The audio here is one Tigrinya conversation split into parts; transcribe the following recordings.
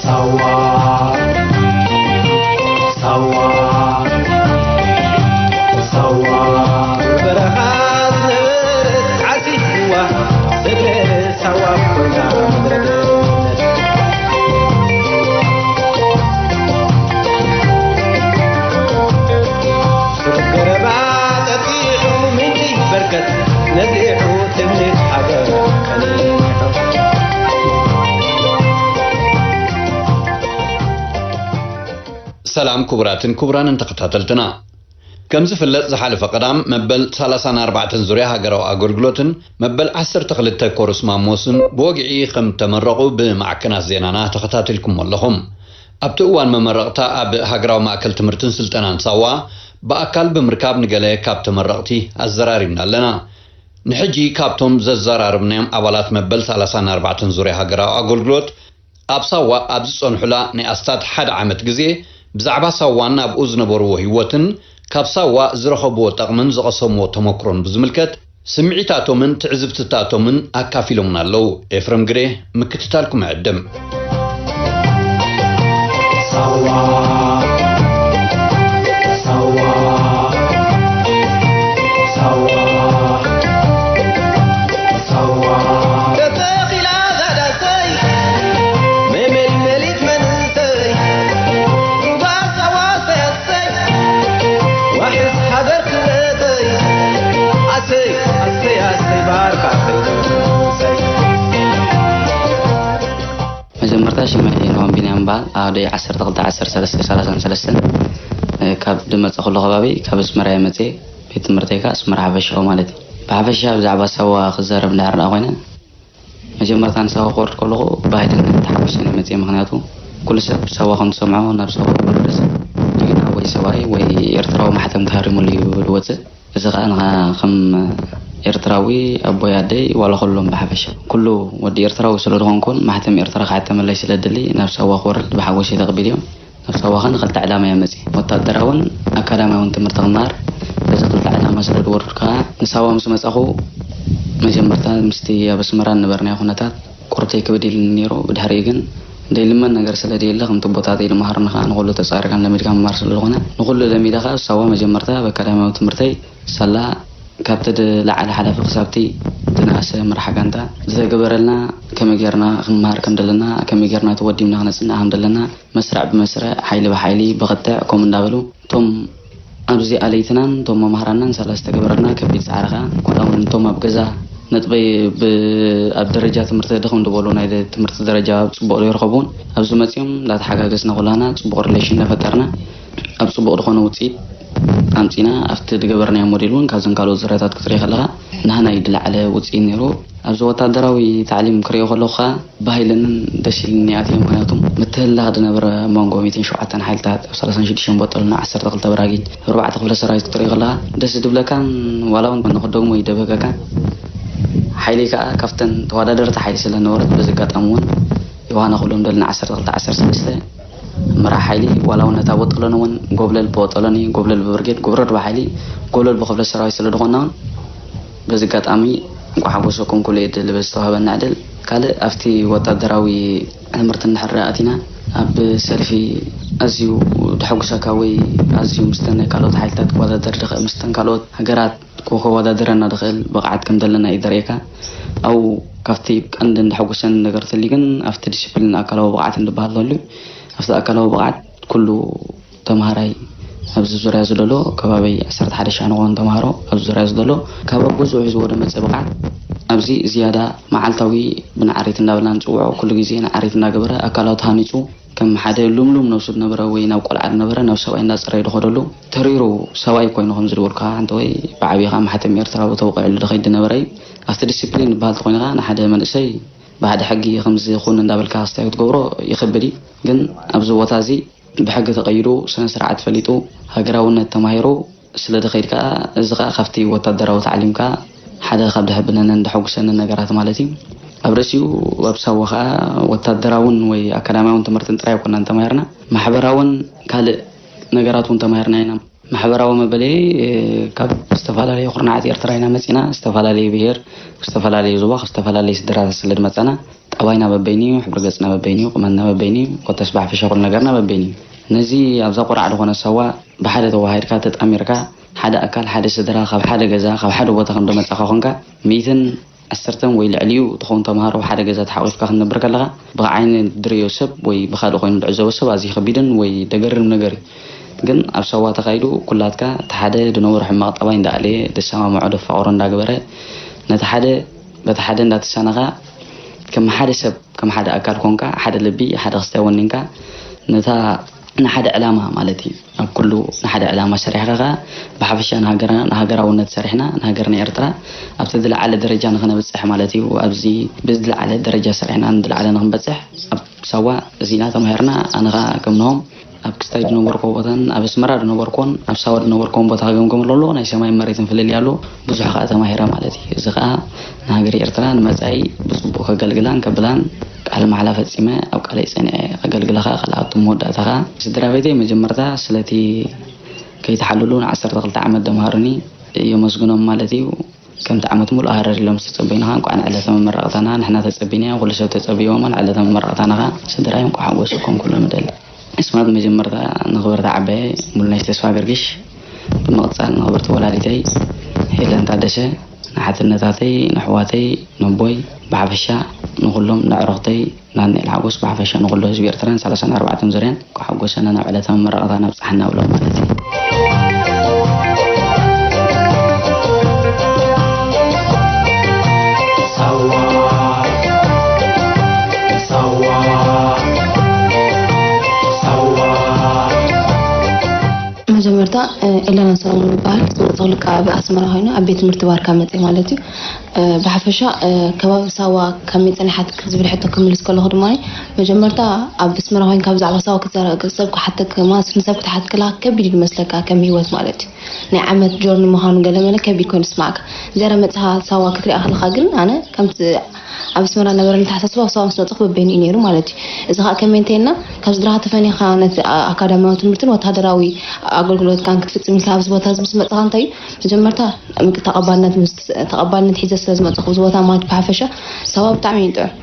ሳዋ ሳዋ ሳዋ በረኻ ዝነበረት ዓሲዋ ሰግረ ሳዋ ኮይና ምድረ ገነት። ሱር ገረባ ጠጢዑ ምንጪ በርከት ነዚሑ ትምኒት ሃገር ቀኒሑ። ሰላም ክቡራትን ክቡራንን ተኸታተልትና፣ ከም ዝፍለጥ ዝሓለፈ ቀዳም መበል ሰላሳን ኣርባዕተን ዙርያ ሃገራዊ ኣገልግሎትን መበል ዓሰርተ ክልተ ኮርስ ማሞስን ብወግዒ ከም ተመረቑ ብማዕከናት ዜናና ተኸታቲልኩሞ ኣለኹም። ኣብቲ እዋን መመረቕታ ኣብ ሃገራዊ ማእከል ትምህርትን ስልጠናን ሳዋ ብኣካል ብምርካብ ንገለ ካብ ተመረቕቲ ኣዘራሪብና ኣለና። ንሕጂ ካብቶም ዘዘራረብናዮም ኣባላት መበል ሰላሳን ኣርባዕተን ዙርያ ሃገራዊ ኣገልግሎት ኣብ ሳዋ ኣብ ዝጸንሑላ ናይ ኣስታት ሓደ ዓመት ግዜ ብዛዕባ ሳዋን ኣብኡ ዝነበርዎ ህይወትን ካብ ሳዋ ዝረኸብዎ ጠቕምን ዝቐሰምዎ ተመክሮን ብዝምልከት ስምዒታቶምን ትዕዝብትታቶምን ኣካፊሎምና ኣለዉ። ኤፍረም ግሬ ምክትታልኩም ዕድም። ሳዋ ሳዋ ሳዋ ሳዋ ተተኺላ ዛዳሰይ መመልመሊት መንእሰይ ሩባ ሳዋ ሰያሰይ ዋሕስ ሃገር ክብረተይ ኣሰይ ኣሰይ ኣሰይ ባርካሰይ ሰይ መጀመርታ ሽመይ ኖም ቢንያም በሃል ኣደይ ዓሰርተ ክልተ ዓሰርተ ሰለስተ ሰላሳን ሰለስተን ካብ ድመፀ ኩሉ ከባቢ ካብ ኣስመራ የመፅእ ቤት ትምህርተይ ከዓ ኣስመራ ሓፈሻዊ ማለት እዩ። ብሓፈሻ ብዛዕባ ሳዋ ክዛረብ እንዳሕር ዳ ኮይነ መጀመርታ ንሳዋ ክወርድ ከለኹ ባህልን ተሓጉሰን የመፅእ። ምክንያቱ ኩሉ ሰብ ሳዋ ከም ዝሰምዖ ናብ ሳዋ ዝወረደ ሰብ ጅግና ወይ ሰብኣይ ወይ ኤርትራዊ ማሕተም ተሃሪሙሉ እዩ ዝወፅእ። እዚ ኸኣ ንኻ ከም ኤርትራዊ ኣቦይ ኣደይ ዋላ ኩሎም ብሓፈሻ ኩሉ ወዲ ኤርትራዊ ስለ ዝኾንኩን ማሕተም ኤርትራ ክሓተመለይ ስለ ድሊ ናብ ሳዋ ክወርድ ብሓጎስ እየ ተቐቢልዮ። ናብ ሳዋ ኸኣ ንኽልተ ዕላማ እየ መጺእ፣ ወታደራውን ኣካዳሚያውን ትምህርቲ ክመሃር። በዚ ክልተ ዕላማ ስለ ዝወርድ ከኣ ንሳዋ ምስ መጻኹ መጀመርታ ምስቲ ኣብ ኣስመራ ዝነበርናዮ ኩነታት ቁርተይ ክብድ ኢሉኒ ነይሩ። ብድሕሪኡ ግን ደይልመን ነገር ስለ ደየለ ከምቲ ቦታተይ ዝመሃሩኒ ከኣ ንኹሉ ተጻሪርካን ለሚድካን ምምሃር ስለ ዝኾነ ንኹሉ ለሚደ ከኣ ሳዋ መጀመርታ ኣብ ኣካዳሚያዊ ትምህርተይ ሳላ ካብቲ ዝለዓለ ሓላፊ ክሳብቲ ዝነኣሰ መራሕ ጋንታ ዝተገበረልና ከመይ ጌርና ክንመሃር ከም ዘለና ከመይ ጌርና ተወዲብና ክነጽንዕ ከም ዘለና መስርዕ ብመስርዕ ሓይሊ ብሓይሊ ብኽትዕ ከምኡ እንዳበሉ እቶም ኣብዚ ኣለይትናን እቶም መምሃራናን ሳላ ዝተገበረልና ከቢድ ጻዕሪ ከኣ ኮላ እውን እቶም ኣብ ገዛ ነጥበይ ብ ኣብ ደረጃ ትምህርቲ ድኽም ዝበሉ ናይ ትምህርቲ ደረጃ ጽቡቕ ዘይረኸቡ እውን ኣብዚ መጺኦም እንዳተሓጋገዝና ኩላና ጽቡቕ relation እንዳፈጠርና ኣብ ጽቡቕ ዝኾነ ውጽኢት ኣምጺና ኣብቲ ዝገበርናዮ ሞዴል እውን ካብዘን ካልኦት ዙርያታት ክትሪኦ ከለኻ ናህና እዩ ዝለዓለ ውጽኢት ነይሩ። ኣብዚ ወታደራዊ ታዕሊም ክሪኦ ከለኹ ከኣ ብሃይለንን ደስ ኢልኒ ኣትየ። ምኽንያቱ ምትህልላኽ ዝነበረ መንጎ ሚእትን ሸውዓተን ሓይልታት ኣብ ሰላሳን ሽዱሽተን ቦጦሎና ዓሰርተ ክልተ ብራጊድ ኣርባዕተ ክፍለ ሰራዊት ክትሪኦ ከለኻ ደስ ዝብለካን ዋላ እውን ንኽደግሞ ይደበከካ ሓይሊ ከኣ ካብተን ተወዳደርቲ ሓይሊ ስለ ነበረት በዚ ኣጋጣሚ እውን ዮሃና ኩሎም ደልና ዓሰርተ ክልተ ዓሰርተ ሰለስተ መራሕ ሓይሊ ዋላ እውን ነታ ቦጦሎኒ እውን ጎብለል ብቦጦሎኒ ጎብለል ብብርጌድ ጎብረድ ብሓይሊ ጎብለል ብክፍለ ሰራዊት ስለ ዝኾንና እውን በዚ ኣጋጣሚ እንኳዕ ሓጎሰኩም ኩሉ እየ ድብል በዚ ዝተዋህበና ዕድል። ካልእ ኣብቲ ወታደራዊ ትምህርቲ እንድሕር ኣቲና ኣብ ሰልፊ ኣዝዩ ደሐጉሰካ ወይ ኣዝዩ ምስተን ናይ ካልኦት ሓይልታት ክወዳደር ድኽእል ምስተን ካልኦት ሃገራት ክወዳደረና ድኽእል ብቕዓት ከም ዘለና እዩ ደርእየካ። ኣብኡ ካብቲ ቀንድን ደሐጉሰን ነገር ተልዩ ግን ኣብቲ ዲስፕሊን ኣካላዊ ብቕዓት እንድበሃል ተልዩ ኣብቲ ኣካላዊ ብቕዓት ኩሉ ተምሃራይ ኣብዚ ዙርያ ዝደሎ ከባቢ ዓሰርተ ሓደ ሽሕ ንኾን ተምሃሮ ኣብዚ ዙርያ ዝደሎ ካብ ኣብ ገዝኡ ሒዝዎ ዝመፀ ብቕዓት ኣብዚ ዝያዳ መዓልታዊ ብንዓሪት እንዳበልና ንፅውዖ ኩሉ ግዜ ንዓሪት እንዳገበረ ኣካላቱ ሃኒፁ ከም ሓደ ሉምሉም ነብሱ ዝነበረ ወይ ናብ ቆልዓ ዝነበረ ናብ ሰብኣይ እንዳፀረየ ዝኸደሉ ተሪሩ ሰብኣይ ኮይኑ ከም ዝድበልካ ሓንቲ ወይ ብዓብኻ ማሕተም ኤርትራ ተውቂዕሉ ዝኸይድ ዝነበረ እዩ ኣብቲ ዲስፕሊን ዝበሃል ተኮይንካ ንሓደ መንእሰይ ብሓደ ሕጊ ከምዚ ኩን እንዳበልካ ክስታይ ክትገብሮ ይኸብድ እዩ። ግን ኣብዚ ቦታ እዚ ብሕጊ ተቐይዱ ስነ ስርዓት ፈሊጡ ሃገራውነት ተማሂሩ ስለ ዝኸይድ ከኣ እዚ ከኣ ካብቲ ወታደራዊ ታዕሊም ከኣ ሓደ ካብ ደሕብነንን ደሐጉሰንን ነገራት ማለት እዩ። ኣብ ርእሲኡ ኣብ ሳዋ ከኣ ወታደራውን ወይ ኣካዳሚያውን ትምህርትን ጥራይ ኣይኮናን ተማሂርና ማሕበራውን ካልእ ነገራት እውን ተማሂርና ኢና። ማሕበራዊ መበለይ ካብ ዝተፈላለዩ ኩርናዓት ኤርትራ ኢና መጺና። ዝተፈላለዩ ብሄር፣ ዝተፈላለዩ ዞባ፣ ካብ ዝተፈላለዩ ስድራታት ስለ ዝመጻና፣ ዋይና በበይኑ እዩ፣ ሕብሪ ገጽና በበይኑ እዩ፣ ቁመና በበይኑ እዩ፣ ኮተስ ብሓፈሻ ኩሉ ነገርና በበይኑ እዩ። ነዚ ኣብዛ ቁራዕ ዝኾነ ሳዋ ብሓደ ተዋሃሂድካ ተጣሚርካ ሓደ ኣካል ሓደ ስድራ ካብ ሓደ ገዛ ካብ ሓደ ቦታ ከም ደመጻኻ ኮንካ ሚእትን ዓሰርተን ወይ ልዕሊኡ ትኸውን ተምሃሮ ሓደ ገዛ ተሓቂፍካ ክትነብር ከለኻ ብዓይኒ ድርዮ ሰብ ወይ ብካልእ ኮይኑ ድዕዘቦ ሰብ ኣዝዩ ከቢድን ወይ ደገርም ነገር እዩ። ግን ኣብ ሳዋ ተኻይዱ ኩላትካ እቲ ሓደ ድነበሮ ሕማቕ ጠባይ እንዳኣለየ ደሰማምዖ ደፋቕሮ እንዳገበረ ነቲ ሓደ በቲ ሓደ እንዳተሳነኻ ከም ሓደ ሰብ ከም ሓደ ኣካል ኮንካ ሓደ ልቢ ሓደ ክስታይ ወኒንካ ነታ ንሓደ ዕላማ ማለት እዩ ኣብ ኩሉ ንሓደ ዕላማ ሰሪሕካ ከዓ ብሓፈሻ ንሃገርና ንሃገራውነት ሰሪሕና ንሃገርና ኤርትራ ኣብቲ ዝለዓለ ደረጃ ንክነብፅሕ ማለት እዩ። ኣብዚ ብዝለዓለ ደረጃ ሰሪሕና ንዝለዓለ ንክንበፅሕ ኣብ ሳዋ እዚና ተማሂርና ኣነ ከዓ ከምንሆም ኣብ ክስታይ ዝነበርኮ ቦታን ኣብ ኣስመራ ዝነበርኮን ኣብ ሳዋ ዝነበርኮን ቦታ ክገምገም ከሎ ናይ ሰማይ መሬትን ፍልልይ ኣሎ። ብዙሕ ከዓ ተማሂረ ማለት እዩ። እዚ ከዓ ንሃገር ኤርትራ ንመፃኢ ብፅቡቅ ከገልግላን ከብላን ቃል ማሕላ ፈፂመ ኣብ ቃለይ ፀኒዐ ከገልግለካ ካልኣቱ መወዳእታ ከዓ ስድራ ቤተይ መጀመርታ ስለቲ ከይተሓልሉ ን12 ዓመት ደምሃሩኒ የመስግኖም ማለት እዩ። ከምቲ ዓመት ሙሉእ ሃረር ኢሎም ዝተጸበዩና እንኳዕ ንዕለተ መመረቕታና ንሕና ተጸቢናዮ ኩሉ ሰብ ተጸቢዎም ንዕለተ መመረቕታና ከዓ ስድራይ እንኳዕ ሓጎሰኩም ኩሉ ንደሊ። እስማት መጀመርታ ንኽብርቲ ዓባየ ሙሉነሽ ተስፋ ገርግሽ ብምቕጻል ንኽብርቲ ወላዲተይ ሄለን ታደሰ ንሓትነታተይ ንኣሕዋተይ ነቦይ ብሓፈሻ ንኹሎም ንዕሩኽተይ ናትናኤል ሓጎስ ብሓፈሻ ንኹሉ ህዝቢ ኤርትራን ሰላሳን ኣርባዕተን ዙርያን እንኳዕ ሓጎሰና ናብ ዕለተ መመረቕታና ኣብጽሓና እብሎም ማለት እዩ። መጀመርታ ኤለና ሰሎሞን ይበሃል። ዝመፅኹ ልክዓ ኣብ ኣስመራ ኮይኑ ኣብ ቤት ትምህርቲ ባርካ መፅእ ማለት እዩ። ብሓፈሻ ከባቢ ሳዋ ከመይ ፀኒሓትኪ ዝብል ሕቶ ክምልስ ከለኹ ድማ መጀመርታ ኣብ ኣስመራ ኮይንካ ብዛዕባ ሳዋ ክትዛረብ ሰብ ክሓተክ ማለት ንሰብ ክትሓትክላ ከቢድ እዩ ዝመስለካ ከም ሂወት ማለት እዩ። ናይ ዓመት ጆርኒ ምዃኑ ገለ መለ ከቢድ ኮይኑ ዝስማዕካ። ዝያዳ መፅኻ ሳዋ ክትሪኣ ከለኻ ግን ኣነ ከምቲ ኣብ ኣስመራ ነበረ ንተሓሳስባ ኣብ ሳዋ ምስ መፅኹ በበይኑ እዩ ነይሩ ማለት እዩ። እዚ ከዓ ከመይ እንተይልና ካብ ስድራኻ ተፈኒኻ ነቲ ኣካዳሚያዊ ትምህርትን ወታደራዊ ኣገልግሎትካን ክትፍፅም ኢልካ ኣብዚ ቦታ እዚ ምስ መፅኻ እንታይ እዩ መጀመርታ ተቐባልነት ምስ ተቐባልነት ሒዘ ስለ ዝመፅኹ ኣብዚ ቦታ ማለት ብሓፈሻ ሳዋ ብጣዕሚ እዩ ጥዑም።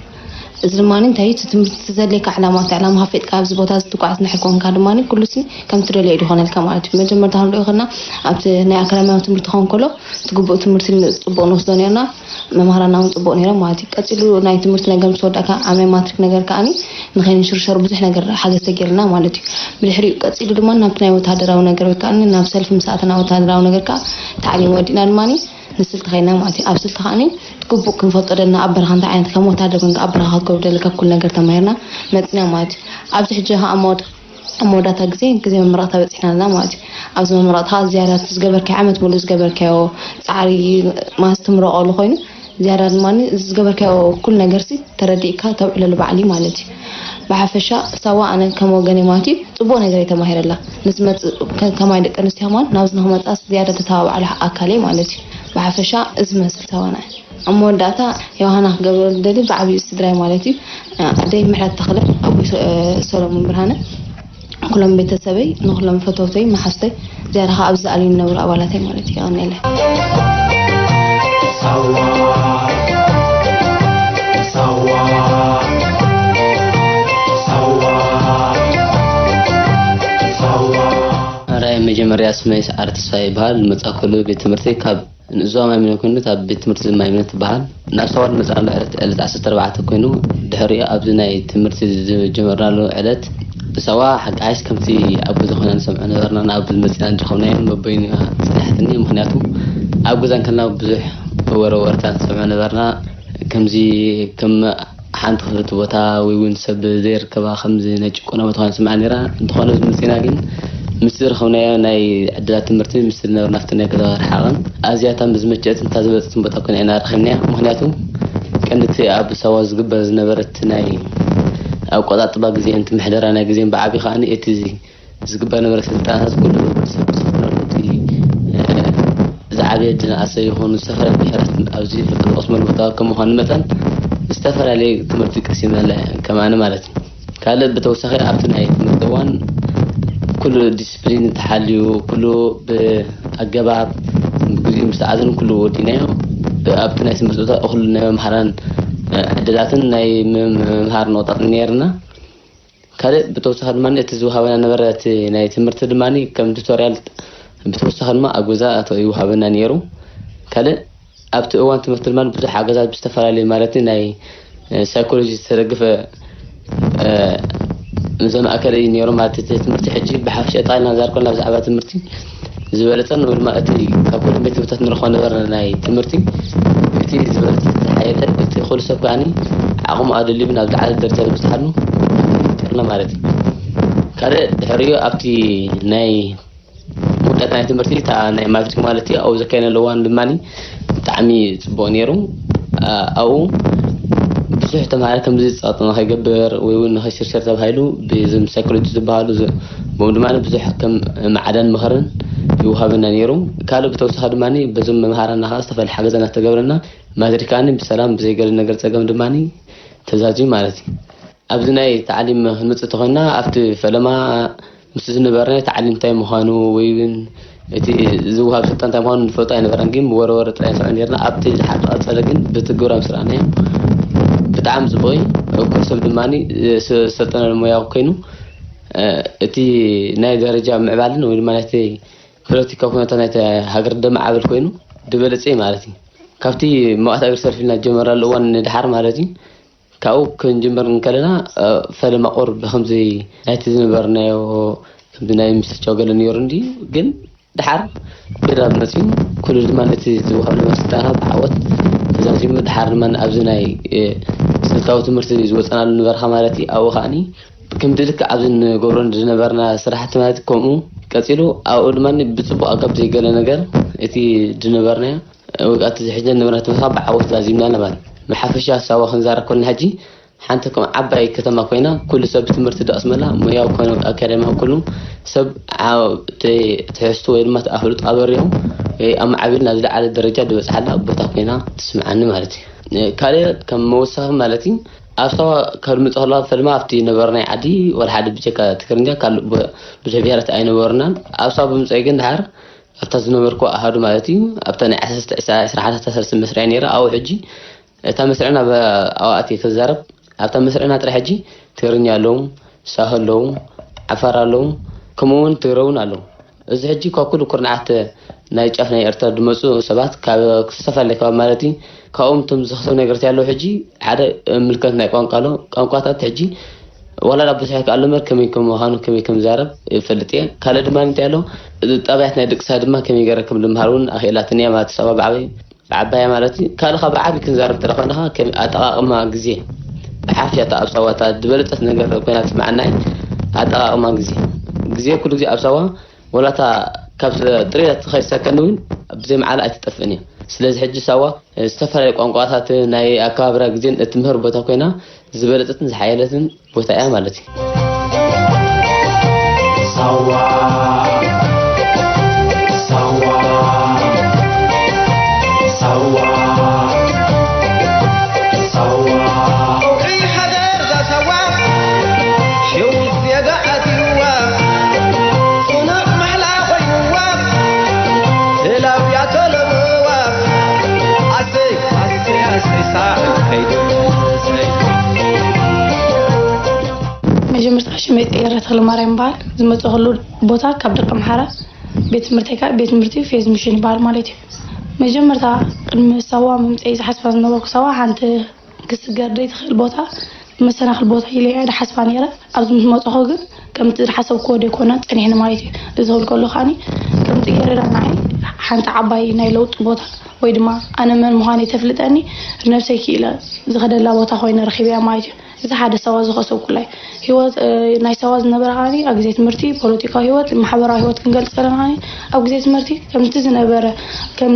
እዚ ድማ እንታይ እዩ እቲ ትምህርቲ እቲ ዘድልየካ ዕላማ እቲ ዕላማ ከፊጥካ ኣብዚ ቦታ እዚ ትጓዓዝ እንድሕር ኮንካ ድማ ኩሉ ሲ ከም ትደልዮ እዩ ዝኾነልካ ማለት እዩ። መጀመርታ ክንሪኦ ከለና ኣብቲ ናይ ኣካዳሚያዊ ትምህርቲ ክኸውን ከሎ እቲ ግቡእ ትምህርቲ ፅቡቕ ንወስዶ ነርና መምሃራና እውን ፅቡቕ ነይሮም ማለት እዩ። ቀፂሉ ናይ ትምህርቲ ነገር ምስ ወዳእካ ዓብናይ ማትሪክ ነገር ከዓኒ ንኸይንሽርሸሩ ብዙሕ ነገር ሓገዝ ተገይርና ማለት እዩ። ብድሕሪኡ ቀፂሉ ድማ ናብቲ ናይ ወታደራዊ ነገር ወይ ከዓ ናብ ሰልፊ ምስ ኣተና ወታደራዊ ነገር ከዓ ታዕሊም ወዲእና ድማ ንስልቲ ኸይድና ማለት እዩ። ኣብ ስልቲ ከዓኒ እቲ ግቡእ ክንፈልጦ ደለና ኣብ በረኻ እንታይ ዓይነት ከም ወታደር ኮንካ ኣብ በረኻ ክትገብር ደለካ ኩሉ ነገር ተማሂርና መፂና ማለት እዩ። ኣብዚ ሕጂ ከዓ ኣብ መወዳ ኣብ መወዳእታ ግዜ ግዜ መመረቕታ በፂሕና ኣለና ማለት እዩ። ኣብዚ መመረቕታ ከዓ ዝያዳ እቲ ዝገበርካዮ ዓመት ሙሉእ ዝገበርካዮ ፃዕሪ ማለት ትምረቐሉ ኮይኑ ዝያዳ ድማ እዚ ዝገበርካዮ ኩሉ ነገር ሲ ተረዲእካ ተውዕለሉ በዓል እዩ ማለት እዩ። ብሓፈሻ ሳዋ ኣነ ከም ወገነይ ማለት እዩ ፅቡቕ ነገር እየ ተማሂረላ። ንዝመፅእ ከማይ ደቂ ኣንስትዮ ከማን ናብዚ ንክመፃ ዝያዳ ተተባብዓሉ ኣካል እየ ማለት እዩ። ብሓፈሻ እዚ መስል ሳዋ ንዓይ። ኣብ መወዳእታ ዮሃና ክገብረሉ ደሊ ብዓብዩ ስድራይ ማለት እዩ ኣደይ ምሕረት ተኽለ ኣቦይ ሰ- ሰሎሙን ብርሃነ ኩሎም ቤተሰበይ ንኩሎም ፈተውተይ መሓዝተይ ዝያዳ ከዓ ኣብዚ ዝኣልዩ ዝነብሩ ኣባላተይ ማለት እዩ የቐንየለይ። ኣራይ መጀመርያ ስመይ ሰዓረ ተስፋ ይበሃል። ዝመጻእኩሉ ቤት ትምህርቲ ካብ ንእዞም ኣይምነ ኮይኑ ኣብ ቤት ትምህርቲ ዝማይምነ ትበሃል ናብ ሳዋ ዝመጻእሉ ዕለት ዕለት ዓሰርተ ኣርባዕተ ኮይኑ ድሕሪኡ ኣብዚ ናይ ትምህርቲ ዝጀመርናሉ ዕለት ሳዋ ሓቂ ሓይሽ ከምቲ ኣብ ገዛ ኮይና ንሰምዖ ነበርና ናብ መጺና እንረኸብናዮ በበይኑ እያ ጸኒሓትኒ። ምኽንያቱ ኣብ ገዛ እንከለና ብዙሕ ወረወርታ ንሰምዖ ነበርና። ከምዚ ከም ሓንቲ ክፍቲ ቦታ ወይ እውን ሰብ ዘይርከባ ከምዚ ናይ ጭቆና ቦታ ኮይና ትስምዓ ነይራ። እንተኾነ ኣብዚ መፂና ግን ምስቲ ዝረኸብናዮ ናይ ዕድላት ትምህርቲ ምስቲ ዝነበርና ኣብቲ ናይ ገዛ ርሓቕን ኣዝያ እታ ዝመቸአትን እታ ዝበለፀትን ቦታ ኮይና ኢና ረኺብናያ። ምኽንያቱ ቀንዲ እቲ ኣብ ሳዋ ዝግበር ዝነበረ እቲ ናይ ኣቆፃፅባ ግዜን እቲ ምሕደራ ናይ ግዜን ብዓብዪ ከዓኒ እቲ ዝግበር ነበረ ስልጠናታት ኩሉ ሰብ ዝኽነሉ እቲ ዝዓበየ ድንኣሰ ይኹን ዝተፈላለዩ ብሄራት ኣብዚ ፍልጠት ዝቐስመሉ ቦታ ከም ምዃኑ መጠን ዝተፈላለየ ትምህርቲ ቀሲመ ኣለ ከም ኣነ ማለት እዩ። ካልእ ብተወሳኺ ኣብቲ ናይ ትምህርቲ እዋን ኩሉ ዲስፕሊን ተሓልዩ ኩሉ ብኣገባብ ብግዚኡ ምስ ተዓዘን ኩሉ ወዲናዮ ኣብቲ ናይ ትምህርቲ ቦታ እኹል ናይ መምሃራን ዕድላትን ናይ ምምሃር ነቑጣትን ነይርና። ካልእ ብተወሳኺ ድማ እቲ ዝወሃበና ነበረ እቲ ናይ ትምህርቲ ድማ ከም ቱቶርያል ብተወሳኺ ድማ ኣብ ገዛ ይወሃበና ነይሩ። ካልእ ኣብቲ እዋን ትምህርቲ ድማ ብዙሕ ሓገዛት ብዝተፈላለዩ ማለት ናይ ሳይኮሎጂ ዝተደገፈ ዘማእከለ እዩ ነይሩ ማለት እቲ ትምህርቲ። ሕጂ ብሓፈሻ ጠቕላላ ዛርኮልና ብዛዕባ ትምህርቲ ዝበለጸን ወይ ድማ እቲ ካብ ኩሎም ቤት ትምህርታት ንረኽቦ ነበርና ናይ ትምህርቲ እቲ ዝበለጸ ዝሓየለ እቲ ኩሉ ሰብ ከዓኒ ዓቕሙ ኣደልዩ ናብ ዝዓለ ደረጃ ዝበጽሓሉ ጥርና ማለት እዩ። ካልእ ድሕሪኡ ኣብቲ ናይ ውድቀት ናይ ትምህርቲ እታ ናይ ማትሪክ ማለት እዩ ኣብኡ ዘካየነሉ እዋን ድማ ብጣዕሚ ጽቡቕ ነይሩ። ኣብኡ ብዙሕ ተምሃራይ ከምዚ ጸቕጢ ንኸይገብር ወይ እውን ንኸይሽርሸር ተባሂሉ ብዞም ሳይኮሎጂ ዝበሃሉ ብኡ ድማ ብዙሕ ከም ማዕዳን ምኽርን ይውሃበና ነይሩ። ካልእ ብተወሳኺ ድማ በዞም መምሃራና ከዓ ዝተፈላለዩ ሓገዛ እናተገብረና ማትሪካኒ ብሰላም ብዘይገለ ነገር ጸገም ድማ ተዛዝዩ ማለት እዩ። ኣብዚ ናይ ታዕሊም ክንመጽእ ተኾይና ኣብቲ ፈለማ ምስ ዝነበርና ታዕሊም እንታይ ምዃኑ ወይ እውን እቲ ዝወሃብ ስልጠና እንታይ ምዃኑ ንፈልጦ ኣይነበረን። ግን ብወረ ወረ ጥራይ ንሰምዖ ነርና። ኣብቲ ዝሓ ቀጸለ ግን ብትግብሮም ስርኣናዮም ብጣዕሚ ጽቡቕ እዩ። እኩል ሰብ ድማ ዝሰልጠነሉ ሞያ ኮይኑ እቲ ናይ ደረጃ ምዕባልን ወይ ድማ ናይቲ ፖለቲካዊ ኩነታት ናይቲ ሃገር ደማዕብል ኮይኑ ዝበለጸ እዩ ማለት እዩ። ካብቲ መዋእታ እግሪ ሰልፊ ኢልና ዝጀመራሉ እዋን ንድሓር ማለት እዩ። ካብኡ ክንጅምር እንከለና ፈለማ ቁር ብከምዚ ናይቲ ዝነበርናዮ ከምዚ ናይ ምስቻው ገለ ነይሩ እንዲ ግን ድሓር ገዳብ መፅዩ ኩሉ ድማ ነቲ ዝወሃብ ነበር ስልጠና ብዓወት ተዛዚሙ ድሓር ድማ ኣብዚ ናይ ስልታዊ ትምህርቲ ዝወፀናሉ ነበርካ ማለት እዩ። ኣብኡ ከዓኒ ከምቲ ልክዕ ኣብዚ ንገብሮ ዝነበርና ስራሕቲ ማለት ከምኡ ቀፂሉ ኣብኡ ድማ ብፅቡቅ ኣጋብ ዘይገለ ነገር እቲ ዝነበርናዮ ወይ ከዓ እቲ ዝሕጀ ንብረት ምሳ ብዓወት ዛዚምና ለማን ብሓፈሻ ሳዋ ክንዛረብ ከለና ሕጂ ሓንቲ ከም ዓባይ ከተማ ኮይና ኩሉ ሰብ ትምህርቲ ዝቐስመላ ሙያዊ ኮነ ኣካዳሚያዊ ኩሉ ሰብ ትሕዝቱ ወይ ድማ ኣፍልጦ ኣበሪኹ ኣብ ማዕቢል ናብ ዝለዓለ ደረጃ ዝበፅሓላ ቦታ ኮይና ትስምዓኒ ማለት እዩ። ካልእ ከም መወሳኺ ማለት እዩ ኣብ ሳዋ ካብ ድምፅ ከለዋ ፈልማ ኣብቲ ነበርናይ ዓዲ ወላ ሓደ ብጀካ ትግርኛ ካልእ ብዙሕ ብሄራት ኣይነበሩናን። ኣብ ሳዋ ብምፅኣይ ግን ድሓር ኣብታ ዝነበርኩ ኣሃዱ ማለት እዩ ኣብታ ናይ ዓሰርተ ዕስራ ዕስራ ሓዳሽተ ሰለስተ መስርያ ነይረ ኣብኡ ሕጂ እታ መስርዕና ኣብኣ እየ ክዛረብ ኣብታ መስርዕና ጥራሕ ሕጂ ትግርኛ ኣለዉ ሳሆ ኣለዉ ዓፋር ኣለዉ ከምኡ እውን ትግረ እውን ኣለዉ እዚ ሕጂ ካብ ኩሉ ኩርናዓት ናይ ጫፍ ናይ ኤርትራ ዝመፁ ሰባት ካብ ዝተፈላለየ ከባቢ ማለት እዩ ካብኦም እቶም ዝኸሰብ ነገርት ያለው ሕጂ ሓደ ምልከት ናይ ቋንቋ ኣሎ ቋንቋታት ሕጂ ዋላ ዳ ብዙሕ ከኣሎ እምበር ከመይ ከም ምዃኑ ከመይ ከም ዛረብ ይፈልጥ እየ። ካልእ ድማ እንታይ ኣሎ ጠባያት ናይ ደቂ ሰባት ድማ ከመይ ገረ ከም ልምሃር እውን ኣኽኢላትኒ እያ ማለት ሰባ ብዓበይ ብዓባያ ማለት እዩ። ካልእ ካብ ብዓቢ ክንዛረብ እንተ ደኣ ኮይንኻ ከም ኣጠቓቕማ ግዜ ብሓፍሻ እታ ኣብ ሳዋ እታ ዝበለጸት ነገር ኮይና ትስምዓና እያ። ኣጠቓቕማ ግዜ ግዜ ኩሉ ግዜ ኣብ ሳዋ ወላ እታ ካብ ጥሪት ትኸይድ ሰከንድ እውን ብዘይ መዓላ ኣይትጠፍእን እያ። ስለዚ ሕጂ ሳዋ ዝተፈላለዩ ቋንቋታት ናይ ኣከባብራ ግዜን እትምህር ቦታ ኮይና ዝበለጸትን ዝሓየለትን ቦታ እያ ማለት እዩ። ሳዋ ሳዋ ሳዋ ሳዋ መጀመርታ ሽመይ ቀይረ ተኽለማርያም ይበሃል። ዝመፀኹሉ ቦታ ካብ ደቀምሓረ፣ ቤት ትምህርተይ ከዓ ቤት ትምህርቲ ፌዝ ሚሽን ይበሃል ማለት እዩ። መጀመርታ ቅድሚ ሳዋ ምምፀይ ዝሓስባ ዝነበርኩ ሳዋ ሓንቲ ክስገር ዘይትኽእል ቦታ መሰናኽል ቦታ ኢለ እየ ዝሓስባ ነይረ። ኣብዚ ምስ መፀኹ ግን ከምቲ ዝሓሰብክዎ ዘይኮነ ፀኒሕኒ ማለት እዩ። እዚ ክብል ከሎ ከዓኒ ከም ፅጌረዳ ንዓይ ሓንቲ ዓባይ ናይ ለውጢ ቦታ ወይ ድማ ኣነ መን ምዃነይ ተፍልጠኒ ነብሰይ ክኢለ ዝኸደላ ቦታ ኮይነ ረኺበያ ማለት እዩ። እዚ ሓደ ሳዋ ዝኸሰብኩላ እዩ። ህይወት ናይ ሳዋ ዝነበረ ከዓኒ ኣብ ግዜ ትምህርቲ ፖለቲካዊ ህይወት ማሕበራዊ ህይወት ክንገልፅ ከለና ከዓኒ ኣብ ግዜ ትምህርቲ ከምቲ ዝነበረ ከም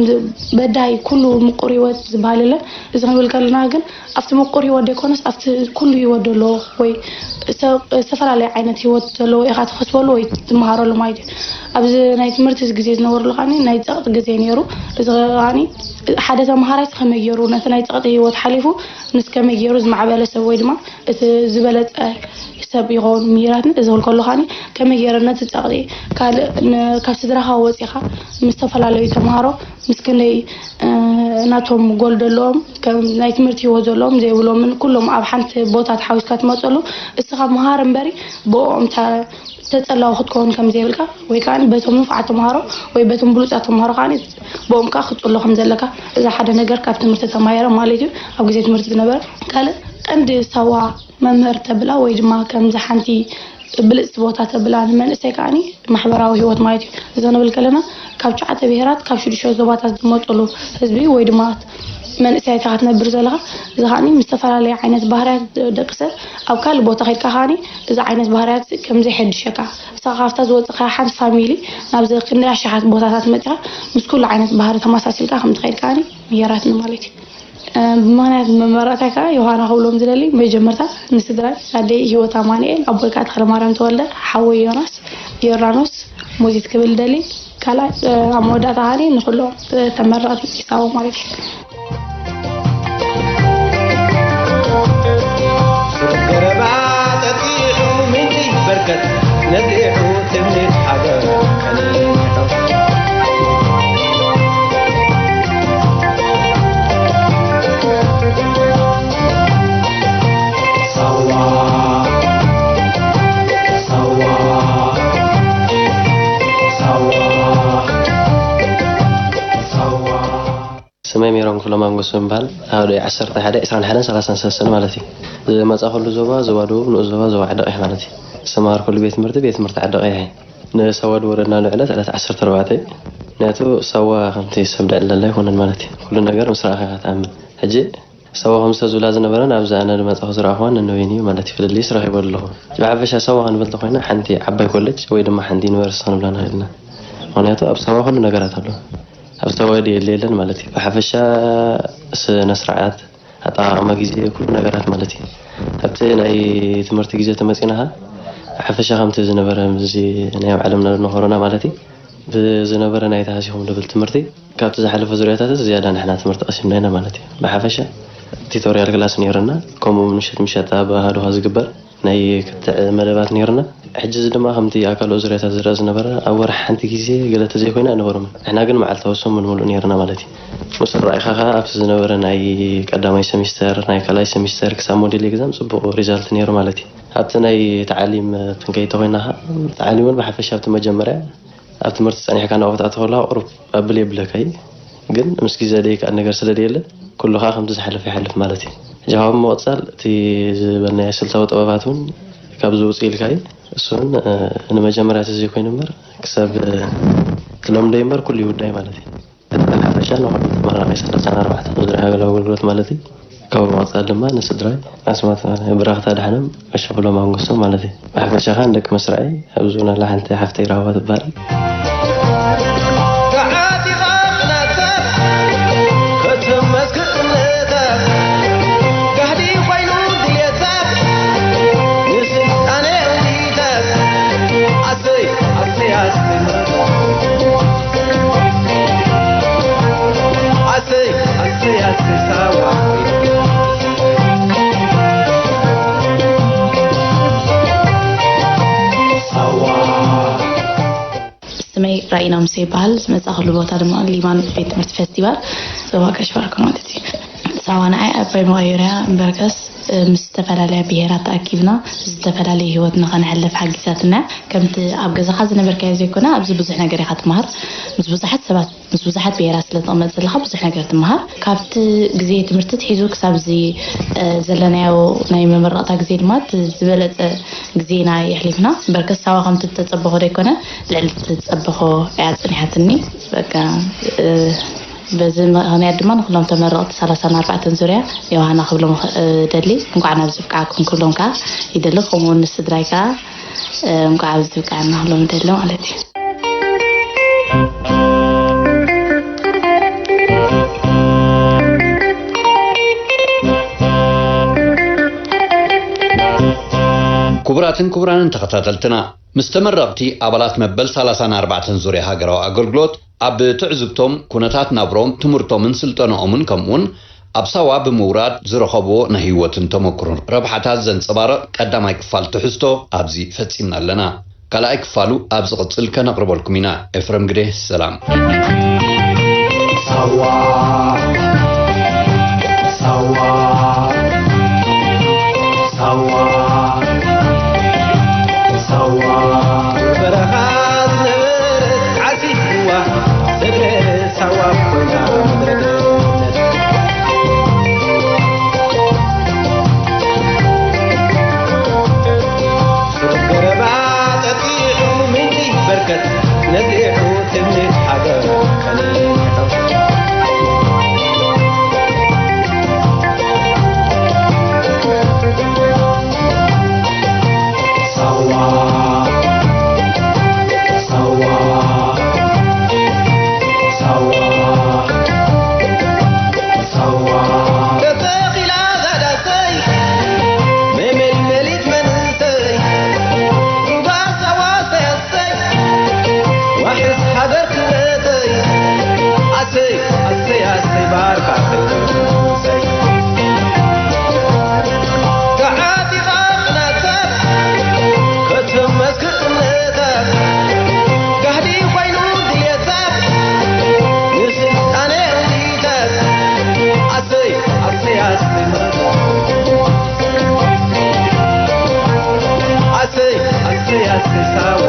በዳይ ኩሉ ምቁር ህይወት ዝበሃል የለን። እዚ ክንብል ከለና ግን ኣብቲ ምቁር ህይወት ዘይኮነስ ኣብቲ ኩሉ ህይወት ዘሎ ወይ ዝተፈላለዩ ዓይነት ህይወት ዘለዎ ኢኻ ትኸስበሉ ወይ ትመሃረሉ ማለት እዩ። ኣብዚ ናይ ትምህርቲ ግዜ ዝነበረሉ ከዓኒ ናይ ፀቕጢ ግዜ ነይሩ። እዚ ከዓኒ ሓደ ተምሃራይ ከመይ ገይሩ ነቲ ናይ ፀቕጢ ህይወት ሓሊፉ ምስ ከመይ ገይሩ ዝማዕበለ ሰብ ወይ ድማ እቲ ዝበለፀ ሰብ ይኸውን ምሂራትኒ እዚ ክብል ከሎ ከዓኒ ከመይ ገይረ ነቲ ፀቕጢ ካልእ ካብ ስድራኻ ወፂኻ ምስ ዝተፈላለዩ ተምሃሮ ምስ ክንደይ ናቶም ጎል ዘለዎም፣ ከም ናይ ትምህርቲ ህይወት ዘለዎም ዘይብሎምን፣ ኩሎም ኣብ ሓንቲ ቦታ ተሓዊስካ ትመፀሉ። እስኻ መሃር እምበሪ ብኦም ተ-፣ ተፀላዊ ክትከውን ከም ዘይብልካ፣ ወይ ከዓ በቶም ንፉዓት ተምሃሮ ወይ በቶም ብሉፃት ተምሃሮ ከዓ ብኦም ከዓ ክትፅሎ ከም ዘለካ፣ እዚ ሓደ ነገር ካብ ትምህርቲ ተማሂረ ማለት እዩ። ኣብ ግዜ ትምህርቲ ዝነበረ ካልእ ቀንዲ ሳዋ መምህር ተብላ ወይ ድማ ከምዚ ሓንቲ ብልፅቲ ቦታ ተብላ ንመንእሰይ ከዓኒ ማሕበራዊ ህይወት ማለት እዩ። እዚ ክንብል ከለና ካብ ትሽዓተ ብሄራት ካብ ሽዱሽተ ዞባታት ዝመፅሉ ህዝቢ ወይ ድማ መንእሰያት ኢኻ ትነብር ዘለኻ። እዚ ከዓኒ ምስ ዝተፈላለየ ዓይነት ባህርያት ደቂ ሰብ ኣብ ካልእ ቦታ ከይድካ ከዓኒ እዚ ዓይነት ባህርያት ከም ዘይሐድሸካ፣ ንስኻ ካብታ ዝወፅኻ ሓንቲ ፋሚሊ ናብዚ ክንደይ ኣሽሓት ቦታታት መፂኻ ምስ ኩሉ ዓይነት ባህሪ ተመሳሲልካ ከም ትኸይድ ከዓኒ ምየራትኒ ማለት እዩ። እ፣ ብምኽንያት መመረቕታይ ከዓ ዮሃና ክብሎም ዝደሊ መጀመርታ ንስድራይ ኣደይ ህይወት ኣማኑኤል፣ ኣቦይ ከዓ ተኽለማርያም ተወልደ፣ ሓወይ ዮናስ፣ ዮርዳኖስ፣ ሞዚት ክብል ደሊ። ካልኣይ፣ እ፣ ኣብ መወዳእታ ከዓኒ ንኩሎም፣ እ፣ ተመረቕቲ ሒሳቦም ማለት እዩ። ሱር ገረባ ጠጢዑ ምንጪ በርከት ነዚሑ ትምኒት ሓበን ቀኒሑ። ሳዋ፣ ሳዋ፣ ሳዋ፣ ሳዋ። ስመይ ሜሮን ክፍሎም ኣንጎሶ ይበሃል። ኣሃዱይ ዓሰርተ ሓደ፣ ዕስራን ሓደን ሰላሳን ሰለስተን ማለት እዩ። ዝመጻእኩሉ ዞባ፣ ዞባ ደቡብ፣ ንኡስ ዞባ፣ ዞባ ዓደቕ እየ ማለት እዩ። ዝተማሃርኩሉ ቤት ትምህርቲ፣ ቤት ትምህርቲ ዓደቕ እየ። ንሳዋ ዝወረድናሉ ዕለት፣ ዕለት ዓሰርተ ኣርባዕተ እዩ። ምኽንያቱ ሳዋ ከምቲ ሰብ ደዕለላ ኣይኮነን ማለት እዩ። ኩሉ ነገር ምስ ረኣኻ ኢኻ ትኣምን። ሕጂ ሳዋ ከም ዝተዝብላ ዝነበረን ኣብዚ ኣነ ዝመጻኹ ዝረኣኹዋን ነንበይኑ እዩ ማለት እዩ። ፍልልይስ ረኺበ ኣለኹ። ብሓፈሻ ሳዋ ክንብል እንተኾይና ሓንቲ ዓባይ ኮሌጅ ወይ ድማ ሓንቲ ዩኒቨርሲቲ ክንብላ ንኽእል ኢና። ምኽንያቱ ኣብ ሳዋ ኩሉ ነገራት ኣሎ። ኣብ ሳዋ ድየለ የለን ማለት እዩ። ብሓፈሻ ስነ ስርዓት፣ ኣጠቓቕማ ግዜ፣ ኩሉ ነገራት ማለት እዩ። ኣብቲ ናይ ትምህርቲ ግዜ ተመጺእና ኸኣ ብሓፈሻ ከምቲ ዝነበረ ምስዚ ናይ ኣብ ዓለምና ዘሎ ኮሮና ማለት እዩ፣ ብዝነበረ ናይ ተሃሲኹም ድብል ትምህርቲ ካብቲ ዝሓለፈ ዙርያታት ዝያዳ ንሕና ትምህርቲ ቀሲምና ኢና ማለት እዩ። ብሓፈሻ ቲቶርያል ክላስ ነይሩና፣ ከምኡ ምሸት ምሸት ኣብ ሃዱኻ ዝግበር ናይ ክትዕ መደባት ነይሩና። ሕጂ እዚ ድማ ከምቲ ኣብ ካልኦት ዙርያታት ዝረአ ዝነበረ ኣብ ወርሒ ሓንቲ ግዜ ገለ ተዘይኮይኑ ኣይነበሮምን። ንሕና ግን መዓልታዊ ሰሙን ምሉእ ነይሩና ማለት እዩ። ምስ ረኣይካ ከኣ ኣብቲ ዝነበረ ናይ ቀዳማይ ሰሚስተር፣ ናይ ካልኣይ ሰሚስተር ክሳብ ሞዴል ኤግዛም ጽቡቕ ሪዛልት ነይሩ ማለት እዩ። ኣብቲ ናይ ተዓሊም ክንከይድ ተኾይና ከኣ፣ ተዓሊም እውን ብሓፈሻ ኣብቲ መጀመርያ ኣብ ትምህርቲ ጸኒሕካ ናብኡ ክትኣቱ ከለኻ ቁሩብ ኣብል የብለካ እዩ። ግን ምስ ግዜ ደይከኣል ነገር ስለ ደየለ፣ ኩሉ ከኣ ከምቲ ዝሓለፈ ይሓልፍ ማለት እዩ። ሕጂ ካብ ብምቕጻል እቲ ዝበልናዮ ስልታዊ ጥበባት እውን ካብ ዝውጽእ ኢልካ እዩ። እሱ እውን፣ እ፣ ንመጀመርያ ተዘይኮይኑ እምበር፣ ክሳብ፣ እ፣ ትለምዶ እዩ እምበር፣ ኩሉ ይውዳእ ማለት እዩ። እቲ ብሓፈሻ ንኹሉ ተመራቒ ሰላሳን ኣርባዕተን ዙርያ ሃገራዊ ኣገልግሎት ማለት እዩ። ካብኡ ብምቕጻል ድማ ንስድራይ ኣስማት ብራኽታ ደሓኖም፣ ቀሺ ክፍሎም ኣንጎሶ ማለት እዩ። ብሓፈሻ ከኣ ንደቂ መስርዐይ ኣብ ዞን ኣላ ሓንቲ ሓፍተይ ራህዋ ትበሃል። ተዓጢቓ ቅናታት ከተመስክር እምነታት፣ ጋህዲ ኮይኑ ድልየታት፣ ንስልጣነ እውይታት። ኣሰይ፣ ኣሰይ፣ ኣሰይ፣ ኣሰይ፣ ኣሰይ፣ ኣሰይ፣ ሳዋ። ሳዋ። ስመይ ራኢና ሙሴ ይበሃል። ዝመጻእኩሉ ቦታ ድማ ሊባን ቤት ትምህርቲ ፌስቲቫል ዞባ ቀሽ ባርካ ማለት እዩ። ሳዋ ንዓይ ዓባይ መቐየርያ እምበርከስ፣ እ፣ ምስ ዝተፈላለያ ብሄራት ተኣኪብና ዝተፈላለየ ህይወት ንኸነሕልፍ ሓጊዛትና። ከምቲ ኣብ ገዛኻ ዝነበርካዮ ዘይኮነ፣ ኣብዚ ብዙሕ ነገር ኢኻ ትመሃር። ምስ ብዙሓት ሰባት፣ ምስ ብዙሓት ብሄራት ስለ ትቕመጥ ዘለኻ ብዙሕ ነገር ትመሃር። ካብቲ ግዜ ትምህርቲ ኣትሒዙ ክሳብ እዚ፣ እ፣ ዘለናዮ ናይ መመረቕታ ግዜ ድማ እቲ ዝበለጸ ግዜና የሕሊፍና። እምበርከስ ሳዋ ከምቲ እተጸበኾ ዘይኮነ፣ ልዕሊ እትጸበኾ እያ ጸኒሓትኒ። በቃ፣ እ፣ በዚ ምኽንያት ድማ ንኹሎም ተመረቕቲ ሰላሳን ኣርባዕተን ዙርያ ዮሃና ክብሎም ኽ-፣ እደሊ። እንኳዕ ናብዚ ኣብቅዓኩም ክብሎም ከኣ ይደሊ። ከምኡ እውን ንስድራይ ከኣ፣ እ፣ እንኳዕ ኣብዚ ኣብቅዓና ክብሎም እደሊ ማለት እዩ። ክቡራትን ክቡራንን ተኸታተልትና፣ ምስ ተመረቕቲ ኣባላት መበል ሰላሳን ኣርባዕተን ዙርያ ሃገራዊ ኣገልግሎት ኣብ ትዕዝብቶም፣ ኩነታት ናብሮም፣ ትምህርቶምን ስልጠናኦምን፣ ከምኡውን ኣብ ሳዋ ብምውራድ ዝረኸብዎ ናይ ህይወትን ተመክሮን ረብሓታት ዘንጸባርቕ ቀዳማይ ክፋል ትሕዝቶ ኣብዚ ፈጺምና ኣለና። ካልኣይ ክፋሉ ኣብ ዝቕጽል ከነቕርበልኩም ኢና። ኤፍረም ግደ፣ ሰላም። ሳዋ ሳዋ ሳዋ ሳዋ በረኻ ዝነበረት ዓሲብዋ ሰግረ ሳዋ ኮይና ምድረ ገነት። ሱር ገረባ ጠጢዑ ምንጪ በርከት ነዚሑ ትምኒት ሃገር ጸኒሑ። ሳዋ ሳዋ ሳዋ ሳዋ ተተኺላ ዛዳሰይ መመልመሊት መንእሰይ ሩባ ሳዋ ሰያሰይ ዋሕስ ሃገር ክብረተይ ኣሰይ ኣሰይ ኣሰይ ባርካ ከይሰይ ተዓጢቓ ቅናተት ከተመስክር እምነተት ጋህዲ ኮይኑ ድልየተት ንስልጣነ እምቢተት ኣሰይ ኣሰይ ኣሰይ ኣሰይ ኣሰይ ኣሰይ ሳዋ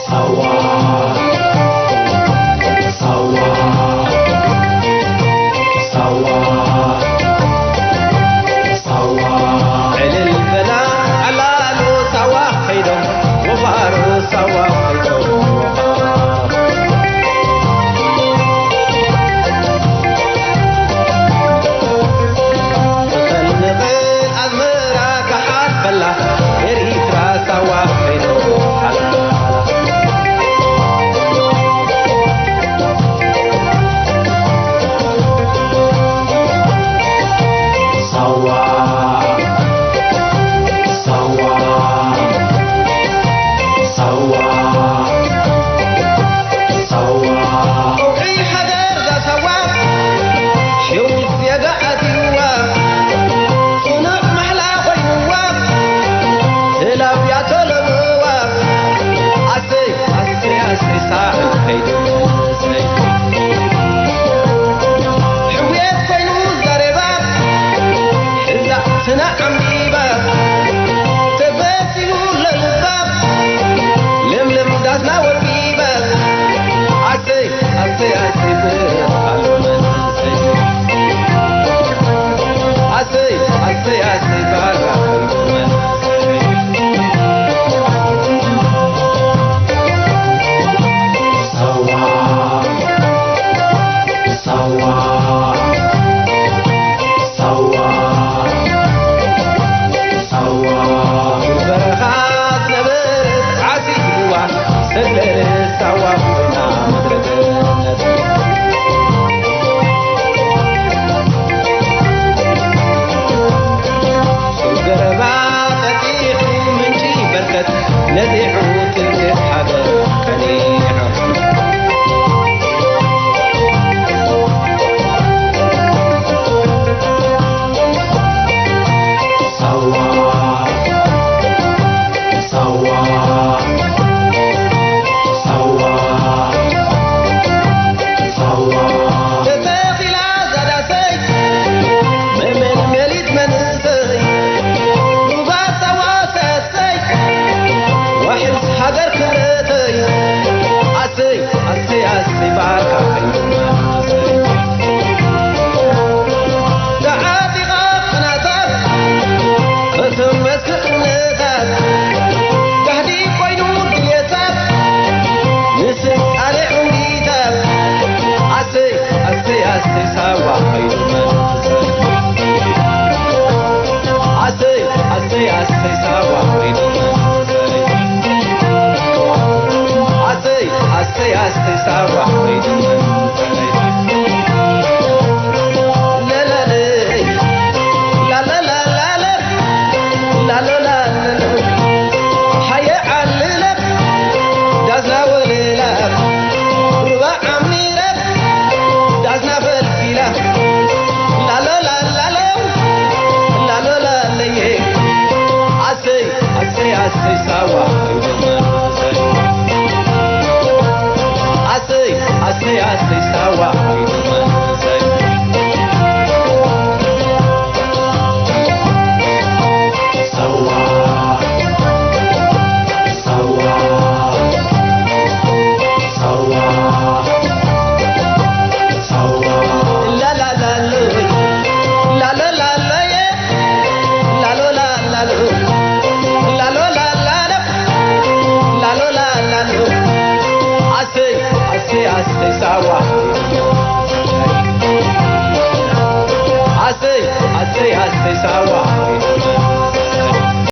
ሳዋ ሳዋ ሳዋ ሳዋ ዕልል በላ ዕላሉ ሳዋ ከይዶም ወፋሩ ሳዋ ከይዶም ወፋሩ ተፈልንቕል ኣዝመራ ገሓት በላ ኤሪትራ ሳዋ ከይዶም ሓላላ ሳዋ ሳዋ ሳዋ ሳዋ ቀውዒ ሃገር ዛሳዋ ሸዊት ዜጋ ኣትይዋ ጽኑዕ ማሕላ ኮይንዋ ተላብያ ተለምዋ ኣሰይ ኣሰይ ኣሰይ ሳዕል ከይድምሰይ ሕውየት ኮይኑ ዛሬባ ሕዛ ስና ዓምቢባ ተፈጺሙ ለልባ ለምለም ዳስና ወቂባ ኣሰይ ኣሰይ ኣሰይ ብርኽ ኣሎ መንሰይ ኣሰይ ኣሰይ ኣሰይ ባራ መንሰይ ሳዋ ሳዋ ሳዋ ሳዋ በረኻ ዝነበረት ዓሲብዋ ሰገረ ሳዋ ኮይና ምድረ ገነት ሱር ገረባ ጠጢሑ ምንጪ በርከት ነዚሑ ትምክሕቲ ሃገር ጸኒሑ። ሳዋ ሳዋ ሳዋ ሳዋ ተተኺላ ዛዳሰይ መመልመሊት መንእሰይ ሩባ ሳዋ ሰሰይ ዋሕስ ሃገር ክብረተይ ኣሰይ ኣሰይ ኣሰይ ባርካ ከይዱ መንእሰይ ተዓጢቓ ቅናታት ከተመስክር እምነታት ጋህዲ ኮይኑ ድልየታት ንስልጣነ ዕንጊታት ኣሰይ ኣሰይ ኣሰይ ሳዋ ከይዱ መንእሰይ ኣሰይ ኣሰይ ኣሰይ ሳዋ ከይዱ መንእሰይ ኣሰይ ኣሰይ ኣሰይ ሳዋ ከይዱ መንእሰይ ኣስተይ ሳዋ።